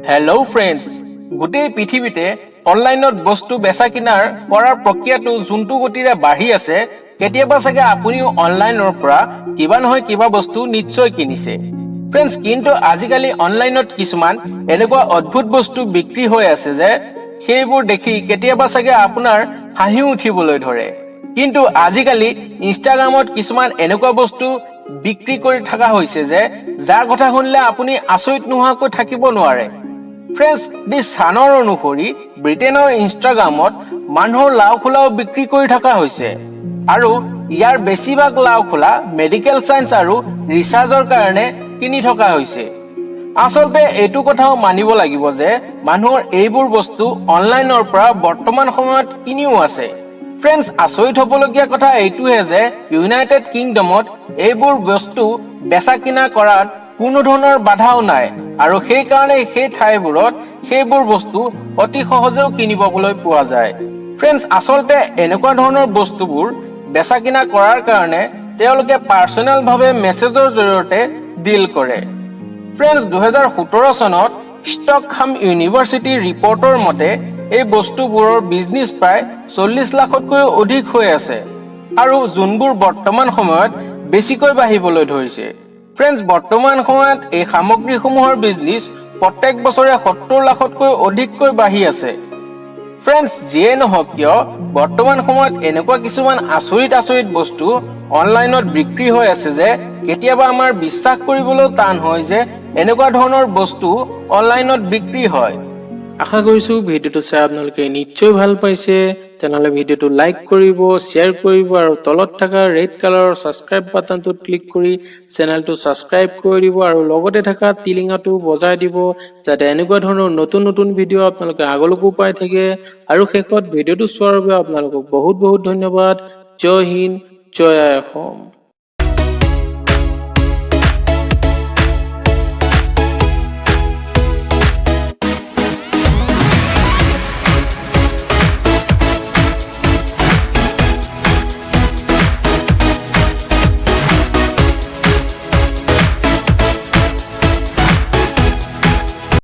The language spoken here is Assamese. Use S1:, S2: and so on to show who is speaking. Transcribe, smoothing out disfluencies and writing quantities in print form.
S1: হেল্ল' ফ্ৰেণ্ডছ, গোটেই পৃথিৱীতে অনলাইনত বস্তু বেচা কিনাৰ কৰাৰ প্ৰক্ৰিয়াটো যোনটো গতিৰে বাঢ়ি আছে, কেতিয়াবা চাগে আপুনিও অনলাইনৰ পৰা কিবা নহয় কিবা বস্তু নিশ্চয় কিনিছে। ফ্ৰেণ্ডছ, কিন্তু আজিকালি অনলাইনত কিছুমান এনেকুৱা অদ্ভুত বস্তু বিক্ৰী হৈ আছে যে সেইবোৰ দেখি কেতিয়াবা চাগে আপোনাৰ হাঁহিও উঠিবলৈ ধৰে। কিন্তু আজিকালি ইনষ্টাগ্ৰামত কিছুমান এনেকুৱা বস্তু বিক্ৰী কৰি থকা হৈছে যে যাৰ কথা শুনিলে আপুনি আচৰিত নোহোৱাকৈ থাকিব নোৱাৰে। ফ্ৰেণ্ডছ, দি ছানৰ অনুসৰি ব্ৰিটেইনৰ ইনষ্টাগ্ৰামত মানুহৰ লাও খোলাও বিক্ৰী কৰি থকা হৈছে আৰু ইয়াৰ বেছিভাগ লাও খোলা মেডিকেল চায়েন্স আৰু ৰিচাৰ্চৰ কাৰণে কিনি থকা হৈছে। আচলতে এইটো কথাও মানিব লাগিব যে মানুহৰ এইবোৰ বস্তু অনলাইনৰ পৰা বৰ্তমান সময়ত কিনিও আছে। ফ্ৰেণ্ডছ, আচৰিত হ'বলগীয়া কথা এইটোহে যে ইউনাইটেড কিংডমত এইবোৰ বস্তু বেচা কিনা কৰাত কোনো ধৰণৰ বাধাও নাই আৰু সেইকাৰণে সেই ঠাইবোৰত সেইবোৰ বস্তু অতি সহজেও কিনিবলৈ পোৱা যায়। ফ্ৰেণ্ডছ, আচলতে এনেকুৱা ধৰণৰ বস্তুবোৰ বেচা কিনা কৰাৰ কাৰণে তেওঁলোকে পাৰ্চনেলভাৱে মেছেজৰ জৰিয়তে ডিল কৰে। ফ্ৰেণ্ডছ, 2017 চনত ষ্টকহাম ইউনিভাৰ্চিটিৰ ৰিপৰ্টৰ মতে এই বস্তুবোৰৰ বিজনেছ প্ৰায় 40 লাখতকৈও অধিক হৈ আছে আৰু যোনবোৰ বৰ্তমান সময়ত বেছিকৈ বাঢ়িবলৈ ধৰিছে। ফ্ৰেণ্ডছ, বৰ্তমান সময়ত এই সামগ্ৰীসমূহৰ বিজনেছ প্ৰত্যেক বছৰে 70 লাখতকৈ অধিককৈ বাঢ়ি আছে। ফ্ৰেণ্ডছ, যিয়ে নহওক কিয়, বৰ্তমান সময়ত এনেকুৱা কিছুমান আচৰিত আচৰিত বস্তু অনলাইনত বিক্ৰী হৈ আছে যে কেতিয়াবা আমাৰ বিশ্বাস কৰিবলৈও টান হয় যে এনেকুৱা ধৰণৰ বস্তু অনলাইনত বিক্ৰী হয়।
S2: আশা কৰিছোঁ ভিডিঅ'টো চাই আপোনালোকে নিশ্চয় ভাল পাইছে। তেনেহ'লে ভিডিঅ'টো লাইক কৰিব, শ্বেয়াৰ কৰিব আৰু তলত থকা ৰেড কালাৰৰ ছাবস্ক্ৰাইব বাটনটোত ক্লিক কৰি চেনেলটো ছাবস্ক্ৰাইব কৰি দিব আৰু লগতে থকা টিলিঙাটো বজাই দিব, যাতে এনেকুৱা ধৰণৰ নতুন নতুন ভিডিঅ' আপোনালোকে আগলৈকো পাই থাকে। আৰু শেষত ভিডিঅ'টো চোৱাৰ বাবে আপোনালোকক বহুত বহুত ধন্যবাদ। জয় হিন্দ, জয় আই অসম।